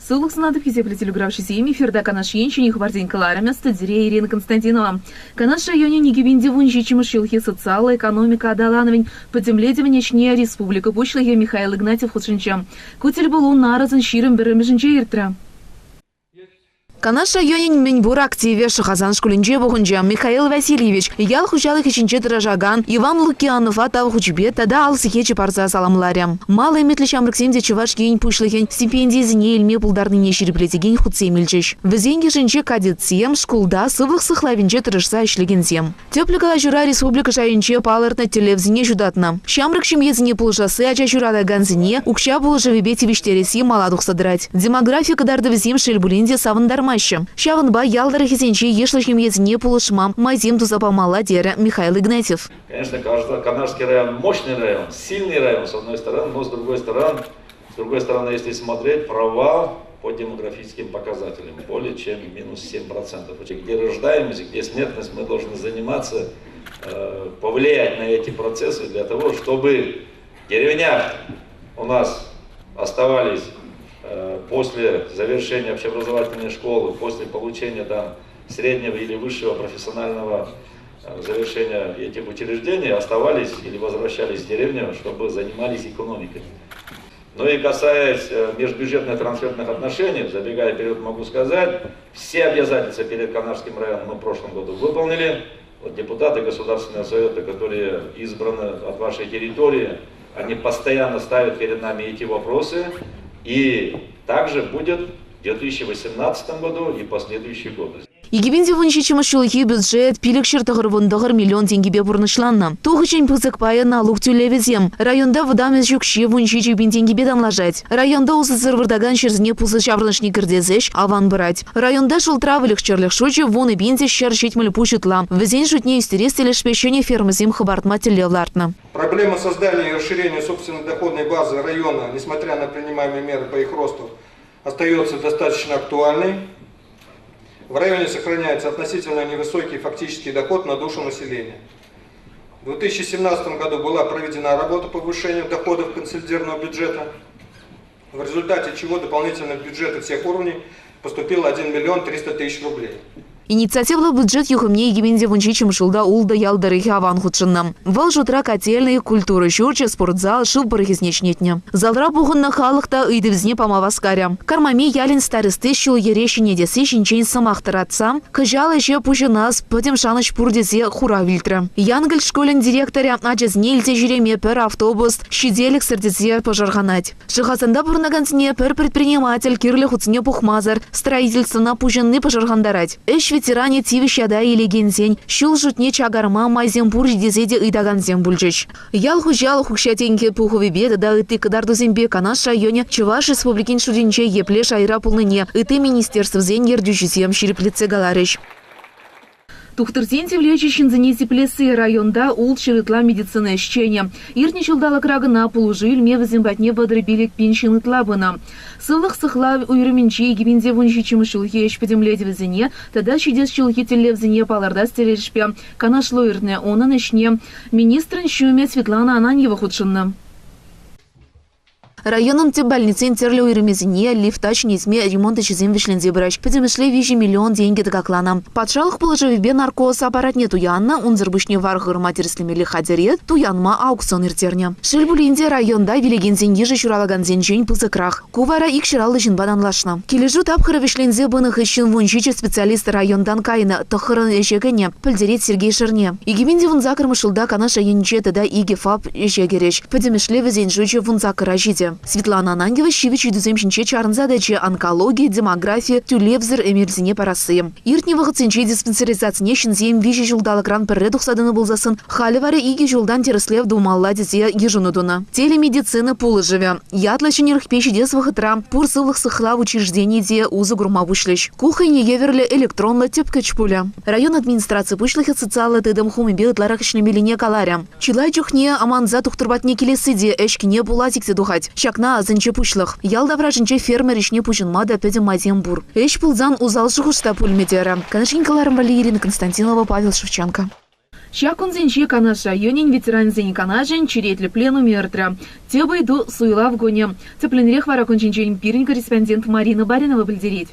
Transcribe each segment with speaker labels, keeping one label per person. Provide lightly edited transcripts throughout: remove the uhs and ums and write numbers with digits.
Speaker 1: Сывлӑх сунатӑп, хисеплӗ телеграфҫӑсем. Эфирта Канаш ен ҫӗнӗ хыпарсен кӑларӑмӗ, студире Ирина Константинова. Канаш районӗн 2017 ҫулхи социаллӑ экономика аталанӑвӗн пӗтӗмлетӗвӗн ӗҫне республика Пуҫлӑхӗ Михаил Игнатьев хутшӑнчӗ. Ку тӗлпулу нарӑсӑн 21-мӗшӗнче иртрӗ.
Speaker 2: Канаш районӗн мӗнпур активӗ Шӑхасан шкулӗнче пухӑнчӗ. Михаил Васильевич ял хуҫалӑхӗ ҫинче тӑрӑшакан Иван Лукианова тав хучӗпе тата ал сехечӗ парса саламларӗ. Мал ӗмӗтлӗ ҫамрӑксем те Чӑваш Ен Пуҫлӑхӗн стипендийӗсене илме пултарнине ҫирӗплетекен хутсем илчӗҫ. Вӗсен йышӗнче кадетсем, шкулта сывлӑх сыхлавӗнче тӑрӑшса ӗҫлекенсем. Тӗплӗ калаҫура республика шайӗнче палӑртнӑ тӗллевсене ҫутатнӑ. Ҫамрӑк ҫемьесене пулӑшасси ача ҫуратакансене укҫа пулӑшӑвӗпе тивӗҫтересси мала тухса тӑрать. Демографи кӑтартӑвӗсем шел пулин те савӑнтармаҫҫӗ. Ҫавӑнпа ял тӑрӑхӗсенчи йышлӑ ҫемьесене пулӑшма майсем туса памалла, терӗ Михаил Игнатьев.
Speaker 3: Конечно, Канашский район мощный район, сильный район, с одной стороны, но с другой стороны, с другой стороны, если смотреть, провал по демографическим показателям более чем минус 7%. Где рождаемость, где смертность, мы должны заниматься, повлиять на эти процессы для того, чтобы в деревнях у нас оставались после завершения общеобразовательной школы, после получения там среднего или высшего профессионального завершения этих учреждений, оставались или возвращались в деревню, чтобы занимались экономикой. Ну и касаясь межбюджетных трансфертных отношений, забегая вперед, могу сказать, все обязательства перед Канашским районом мы в прошлом году выполнили. Вот депутаты Государственного совета, которые избраны от вашей территории, они постоянно ставят перед нами эти вопросы. И также будет в 2018 году и последующие годы.
Speaker 2: 2017 ҫулхи бюджет 599 миллион тенкӗпе пурнӑҫланнӑ. Тухӑҫӗн пысӑк пайӗ налук тӳлевӗсем. Районта вӑтам ӗҫ укҫи 17 пин тенкӗпе танлашать. Районта усӑсӑр выртакан ҫӗрсене пусӑ ҫаврӑнӑшне кӗртес ӗҫ аван пырать. Районта шултра выльӑх-чӗрлӗх шучӗ 10 170 пуҫ ытла. Вӗсен шутне ӳстерес тӗлӗшпе ҫӗнӗ фермӑсем хӑпартма тӗллев лартнӑ.
Speaker 4: Проблема создания и расширения собственной доходной базы района, несмотря на принимаемые меры по их росту, остается достаточно актуальной. В районе сохраняется относительно невысокий фактический доход на душу населения. В 2017 году была проведена работа по повышению доходов консолидированного бюджета, в результате чего дополнительно в бюджеты всех уровней поступило 1 миллион 300 тысяч рублей.
Speaker 2: Инициативлӑ бюджет юхӑмне 2017 ҫулта ултӑ ял тӑрӑхӗ аван хутшӑннӑ. Вӑл шутра котельнӑй, культура ҫурчӗ, спортзал, шыв пӑрӑхӗсене ҫӗнетнӗ. Залра пухӑннӑ халӑх та ыйтӑвӗсене пама васкарӗ. Кармами ялӗн старости ҫул-йӗре ҫӗнетесси ҫинчен сӑмах тӑратса, кӑҫал ӗҫе пуҫӑнас пӗтӗм шанӑҫ пур тесе хурав илтрӗ. Янкӑлч шкулӗн директорӗ ачасене илсе ҫӳреме пӗр автобус ҫителӗксӗр тесе пӑшӑрханать. Шӑхасанта пурӑнакансене пӗр предприниматель кирлӗ хутсене пухмасӑр строительствӑна пуҫӑнни пӑшӑрхантарать. Ӗҫ ветеранӗ тивӗҫ ята илекенсен ҫул шутне чакарма майсем пур тесе те ыйтакансем пулчӗҫ. Ял хуҫалӑх укҫа-тенкӗ пухӑвӗпе тата ытти кӑтартусемпе Канаш районӗ Чӑваш Республикин шутӗнче епле шайра пулнине ытти министерствӑсен ертӳҫисем ҫирӗплетсе каларӗҫ.
Speaker 1: Тухтӑрсен тивлечӗ ҫынсене сиплесси районта 600 ытла медицина ӗҫченӗ. Иртнӗ ҫулталӑкра кӑна пулӑшу илме вӗсем патне 35 пин ҫын ытла пынӑ. Сывлӑх сыхлав уйрӑмӗнче 2017 ҫулхи ӗҫ пӗтӗмлетӗвӗсене тата ҫитес ҫулхи тӗллевсене палӑртас тӗлӗшпе канашлу иртнӗ. Унӑн ӗҫне министрӑн ҫумӗ Светлана Ананьева хутшӑннӑ.
Speaker 2: Районӑн тӗп больницин тӗрлӗ уйрӑмӗсене лифта ҫӗнетме ремонт ӗҫӗсем вӗҫленсе пыраҫ. Пӗтӗмӗшле 3 миллион тенкӗ тӑкакланӑ. Патшалӑх пулӑшӑвӗпе наркоз аппаратне туяннӑ, унсӑр пуҫне вар-хырӑма тӗрӗслемелли хатӗре туянма аукцион ирттернӗ. Шел пулин те, районта вилекенсен йышӗ ҫуралакансенчен пысӑкрах. Ку вара 250 ҫынпа танлашнӑ. Килӗшӳ тапхӑрӗ вӗҫленсе пынӑ хыҫҫӑн 17 специалист районтан кайнӑ, тӑххӑрӑн ӗҫе кӗнӗ, пӗлтерет Сергей Шерне. 2018 ҫулта Канаш районӗнче тата икӗ ФАП ӗҫе кӗрӗҫ. Пӗтӗмӗшле вӗсен шучӗ 18-ра ҫитӗ. Светлана Ананьева ҫивӗч ыйтусем ҫинче чарӑнса тӑчӗ: онкологи, демографи, тӳлевсӗр эмелсене парасси. Иртнӗ вӑхӑтсенче диспансеризацине ҫынсем виҫӗ ҫулталӑкран пӗрре тухса тӑнӑ пулсассӑн, халӗ вара икӗ ҫултан тӗрӗслев тумалла тесе йышӑну тунӑ. Телемедицина пулӑшӑвӗ ятлӑ ҫӗнӗлӗхпе ҫитес вӑхӑтра пур сывлӑх сыхлав учрежденийӗ те усӑ курма пуҫлӗҫ. Ку хӑйне евӗрлӗ электронлӑ тӗпкӗч пулӗ. Район администраци пуҫлӑхӗ социаллӑ тытӑм хумӗпе ытларах ӗҫлемеллине каларӗ. Чылай чухне аманса тухтӑр патне килесси те ӗҫкӗне пула сиксе тухать. Ҫакна асӑнчӗ пуҫлӑх. Ял таврашӗнче фермер ӗҫне пуҫӑнма та пӗтӗм майсем пур. Ӗҫ пулсан усал шухӑш та пулмӗ терӗ. Канаш ен кӑларӑм валли Ирина Константинова, Павел Шевченко.
Speaker 1: Ҫак кунсенче Канаш районӗн ветерансен канашӗн черетлӗ пленумӗ иртрӗ. Тӗп ыйту – суйлав кунӗ. Тӗплӗнрех вара кун ҫинчен пирӗн корреспондент Марина Баринова пӗлтерет.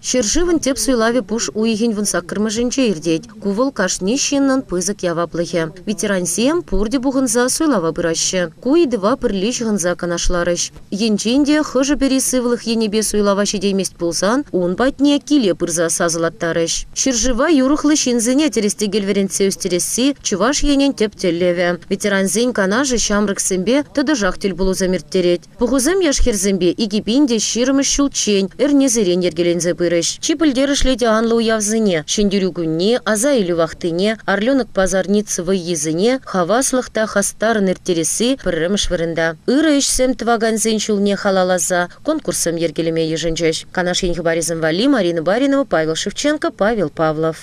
Speaker 5: Ҫӗршывӑн тӗп суйлавӗ пуш уйӑхӗн вунсаккӑрмӗшӗнче иртет. Ку вӑл кашни ҫыннӑн пысӑк яваплӑхӗ. Ветерансем пурте пухӑнса суйлава пыраҫҫӗ. Ку ыйтӑва пӗрле ҫыхӑнса канашларӗҫ. Енчен те хӑшӗ-пӗри сывлӑх енӗпе суйлава ҫитеймест пулсан ун патне киле пырса сасӑлаттарӗҫ. Ҫӗршыва юрӑхлӑ ҫынсене тӗрӗс-тӗкел вӗрентсе ӳстересси Чӑваш Енӗн тӗп тӗллевӗ. Ветерансен канашӗ ҫамрӑксемпе тӑтӑшах тӗлпулусем ирттерет. Пухусем яш-хӗрсемпе 2020 ҫулччен эрнесерен йӗркеленсе пырӗҫ. Чи пӗлтерӗшлӗ те анлӑ уявсене, Ҫӗнтерӳ кунне, аса илӳ вахтине, Орленокпа Зарница вӑййисене хаваслӑх та хастаррӑн ирттересси пӗрремӗш вырӑнта. Ырӑ ӗҫсем тӑвакансен ҫулне халалласа конкурссем йӗркелеме йышӑнчӗҫ. Канаш Ен хыпарӗсем валли Марина Баринова, Павел Шевченко, Павел Павлов.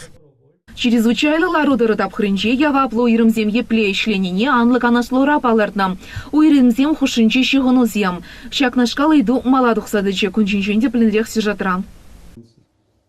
Speaker 1: Чрезвычайлӑ лару-тӑру тапхӑрӗнче яваплӑ уйрӑмсем епле ӗҫленине анлӑ канашлура палӑртнӑ. Уйрӑмсем хушшинчи ҫыхӑнусем. Ҫакнашкал ыйту мала тухса тӑчӗ кун ҫинчен тӗплӗнрех сюжетра.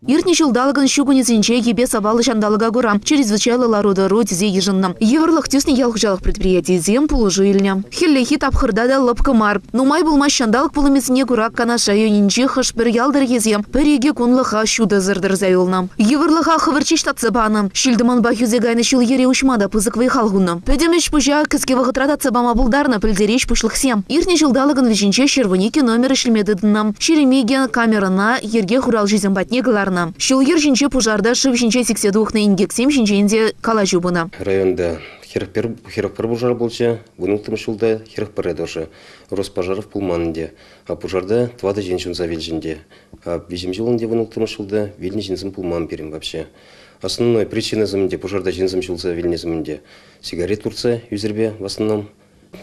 Speaker 2: Иртнӗ ҫулталӑкӑн ҫу кунӗсенче йӗпе-сапаллӑ ҫанталӑка кура чрезвычайлӑ лару-тӑру тесе йышӑннӑ. Йывӑрлӑх тӳснӗ ял хуҫалӑх предприятийӗсем пулӑшу илнӗ. Хӗллехи тапхӑрта та лӑпкӑ мар. Нумай пулмасть ҫанталӑк пулӑмӗсене кура Канаш районӗнчи хӑш-пӗр ял тӑрӑхӗсем пӗр-икӗ кунлӑха ҫутӑсӑр тӑрса юлнӑ. Йывӑрлӑха хӑвӑрт ҫеҫ татса панӑ. Ҫил-тӑманпа хӳсе кайнӑ ҫул-йӗре уҫма та пысӑк вӑй-хал хунӑ. Пӗтӗм ӗҫ-пуҫа кӗске вӑхӑтра татса пама пултарнӑ, пӗлтереҫ пуҫлӑхсем. Иртнӗ ҫулталӑкӑн вӗҫӗнче 112 номер ӗҫлеме тытӑннӑ. 22 камерӑна йӗрке хуралҫисем патне кӑларнӑ. Ҫул-йӗр ҫинче пушарта шыв ҫинче сиксе тухнӑ инкексем ҫинчен те калаҫу пынӑ.
Speaker 6: Районта 41 пушар пулчӗ, 16-мӗш ҫулта 41 тӑшӑ. Роспожаров пулман ӗнтӗ. А пушарта тӑватӑ ҫын ҫунса вилчӗ ӗнтӗ. А виҫӗм ҫул ӗнтӗ 16-мӗш ҫулта вилнӗ ҫынсем пулман пирӗн вообще. Основной причинӑсем ӗнтӗ пушарта ҫынсем ҫулса вилнисем ӗнтӗ сигарет туртса ӳсӗрпе в основном.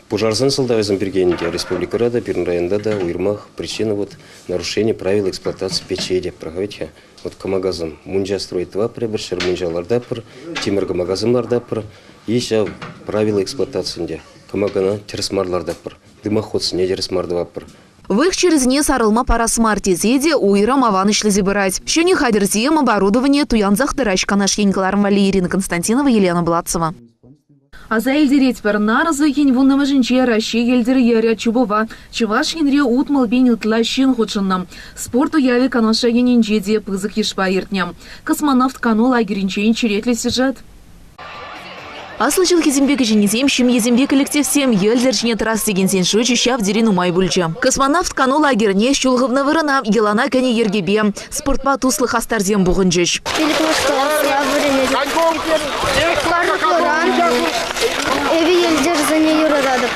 Speaker 6: Пушарсен сӑлтавӗсем пирки ӗнтӗ республикӑра та, пирӗн районта та уйрӑмах причина вот нарушение правил эксплуатации печей те проходит-ха. Вот кӑмакасем мунча строить тӑватпӑр эпир, ҫӗр мунча лартатпӑр, тимӗр кӑмакасем лартатпӑр. И ҫав правила эксплуатацийӗнче кӑмакана тӗрӗс мар лартатпӑр, дымоходсене тӗрӗс мар тӑватпӑр.
Speaker 2: Выльӑх чирӗсене сарӑлма парас мар тесе те уйрӑм аван ӗҫлесе пырать. Ҫӗнӗ хатӗрсем, оборудование туянсах тӑраҫ Канаш Ен кӑларӑм валли Ирина Константинова, Елена Блацева.
Speaker 1: Аса илтеретпӗр, нарӑс уйӑхӗн вуннӑмӗшӗнче Раҫҫей йӗлтӗр йӗрӗ чупӑва Чӑваш Енре 60 пин ытла ҫын хутшӑннӑ. Спорт уявӗ Канаш районӗнче те пысӑк йышпа иртнӗ. Космонавт кану лагерӗнчен черетлӗ сюжет.
Speaker 2: Аслӑ ҫулхисемпе кӗҫӗннисем, ҫемьесемпе коллективсем йӗлтӗр ҫине тӑрас текенсен шучӗ ҫав тери нумай пулчӗ. Космонавт кану лагерьне ҫул хывнӑ вырӑна йӑлана кӗнӗ йӗркепе спортпа туслӑ хастарсем пухӑнчӗҫ.
Speaker 7: Пиллӗкмӗш класра вӗренетӗп. Парклӑран эпӗ йӗлтӗрсене юрататӑп.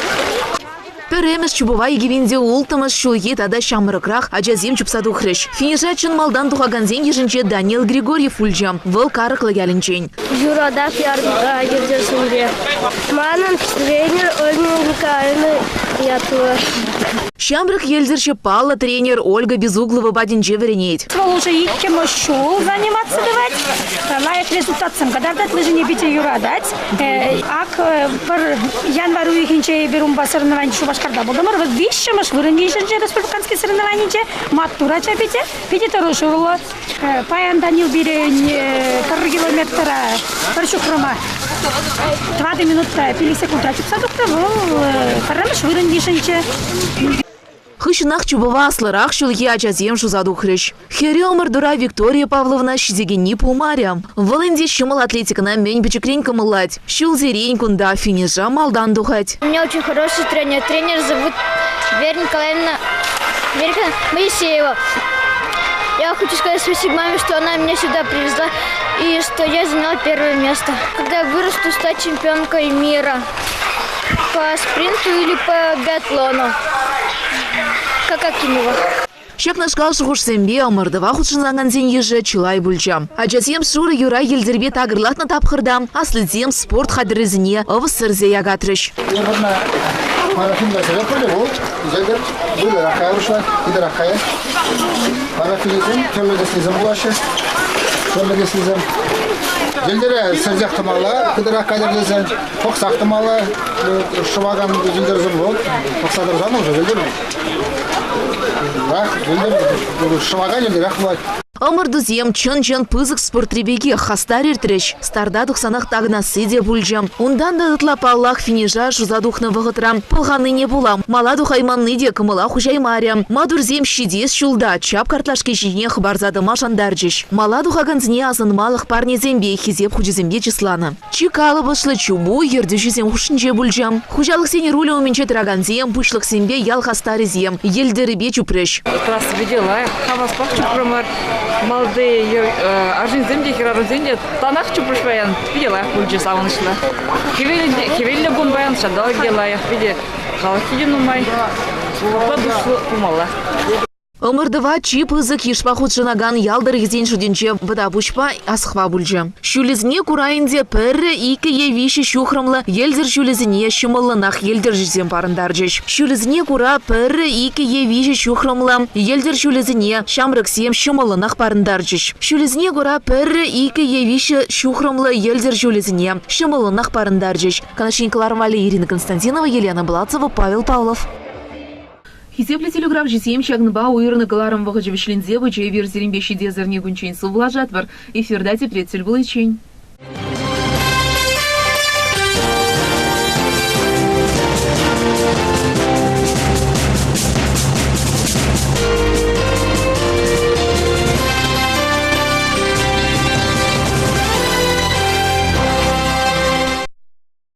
Speaker 2: Пӗрремӗш чупӑва 2006-мӗш ҫулхи тата ҫамрӑкрах ачасем чупса тухрӗҫ. Финиша чӑн малтан тухакансен йышӗнче Данил Григорьев пулчӗ. Вӑл Карӑклӑ ялӗнчен.
Speaker 7: Юратап йӗлтӗрсемпе. Манӑн тренер Ольга Николаевна ятлӑ.
Speaker 2: Ҫамрӑк йӗлтӗрҫӗ паллӑ тренер Ольга Безуглова патӗнче вӗренет.
Speaker 8: Вӑл уже иккӗмӗш ҫул заниматься тӑвать. Лайӑх результатсем кӑтартать, лыжине питӗ юратать. Ак пӗр январь уйӑхӗнче эпир унпа соревновани Шупашкарта пултӑмӑр. Вӑл виҫҫӗмӗш вырӑн йышӑнчӗ республиканский соревнованинче. Маттур ача питӗ, питӗ тӑрӑшуллӑ. Паян Данил пирӗн пӗр километра, пӗр ҫухрӑма тӑватӑ минутта пилӗк секундра чупса тухрӗ. Вӑл пӗрремӗш вырӑн йышӑнчӗ.
Speaker 2: Хыҫҫӑнах чупӑва аслӑрах ҫулхи ачасем шуса тухрӗҫ. Хӗрӳ ӑмӑртура Виктория Павловна ҫитекенни пулмарӗ. Вӑл ӗнтӗ ҫӑмӑл атлетикӑна мӗн пӗчӗкрен кӑмӑллать. Ҫулсерен кунта финиша малтан тухать.
Speaker 7: У меня очень хороший тренер. Тренер зовут Вера Николаевна Вера Моисеева. Я хочу сказать спасибо маме, что она меня сюда привезла и что я заняла первое место. Когда я вырасту, стать чемпионкой мира по спринту или по биатлону. Как Акимова.
Speaker 2: Ҫакнашкал шухӑшсемпе ӑмӑртӑва хутшӑнакансен йышӗ чылай пулчӗ. Ачасем шурӑ юра йӗлтӗрпе такӑрлатнӑ тапхӑрта аслисем спорт хатӗрӗсене ӑвӑс сӗрсе якатрӗҫ.
Speaker 9: Йӗлтӗре сӗрсех тӑмалла, хытӑрах кайтӑр тесен, пӑхсах тӑмалла, шӑвакан йӗлтӗрсем вӑл, пӑхса тӑрсан уже йӗлтӗр. Шӑвакан йӗлтӗрех пулать.
Speaker 2: Ӑмӑртусем чӑн-чӑн пысӑк спортри пекех хастар иртрӗҫ. Старта тухсанах такӑнасси те пулчӗ. Унтан та ытла паллах финиша шуса тухнӑ вӑхӑтра пӑлханнине пула мала тухайманни те кӑмӑла хуҫаймарӗ. Маттурсем ҫитес ҫулта чап картлашки ҫине хӑпарса тӑма шантарчӗҫ. Мала тухакансене асӑнмалӑх парнесемпе, хисеп хучӗсемпе чысланӑ. Чи калӑпӑшлӑ чупу ертӳҫӗсем хушшинче пулчӗ. Хуҫалӑхсен рулӗ умӗнче тӑракансем, пуҫлӑхсемпе ял хастарӗсем йӗлтӗрпе чупрӗҫ.
Speaker 10: Трасса питӗ лайӑх, хаваспах чупрӑмӑр. Малти арҫынсем те, хӗрарӑмсем те танах чупрӗҫ паян. Питӗ лайӑх пулчӗ, савӑнӑҫлӑ. Хӗвеллӗ кун паян, ҫанталӑкӗ те лайӑх, питӗ халӑх питӗ нумай. Спортпа туслӑ пулмалла.
Speaker 2: Ӑмӑртӑва чи пысӑк йышпа хутшӑнакан ял тӑрӑхӗсен шутӗнче Вӑтапуҫпа Асхва пулчӗ. Ҫулӗсене кура ӗнтӗ пӗрре, иккӗ е виҫӗ ҫухрӑмлӑ йӗлтӗр ҫулӗсене ҫӑмӑллӑнах йӗлтӗрҫӗсем парӑнтарчӗҫ. Ҫулӗсене кура пӗрре, иккӗ е виҫӗ ҫухрӑмлӑ йӗлтӗр ҫулӗсене ҫамрӑксем ҫӑмӑллӑнах парӑнтарчӗҫ. Ҫулӗсене кура пӗрре, иккӗ е виҫӗ ҫухрӑмлӑ йӗлтӗр ҫулӗсене ҫӑмӑллӑнах парӑнтарчӗҫ. Канаш ен кӑларӑм валли Ирина Константинова, Елена Блацева, Павел Павлов.
Speaker 1: Хисеплӗ телеграфҫӑсем ҫакӑнпа уйӑрнӑ кӑларӑм вӑхӑчӗ вӗҫленсе пычӗ. Эпир сирӗнпе ҫитес эрнекунччен сывлашатпӑр. Эфирта тепре тӗл пуличчен.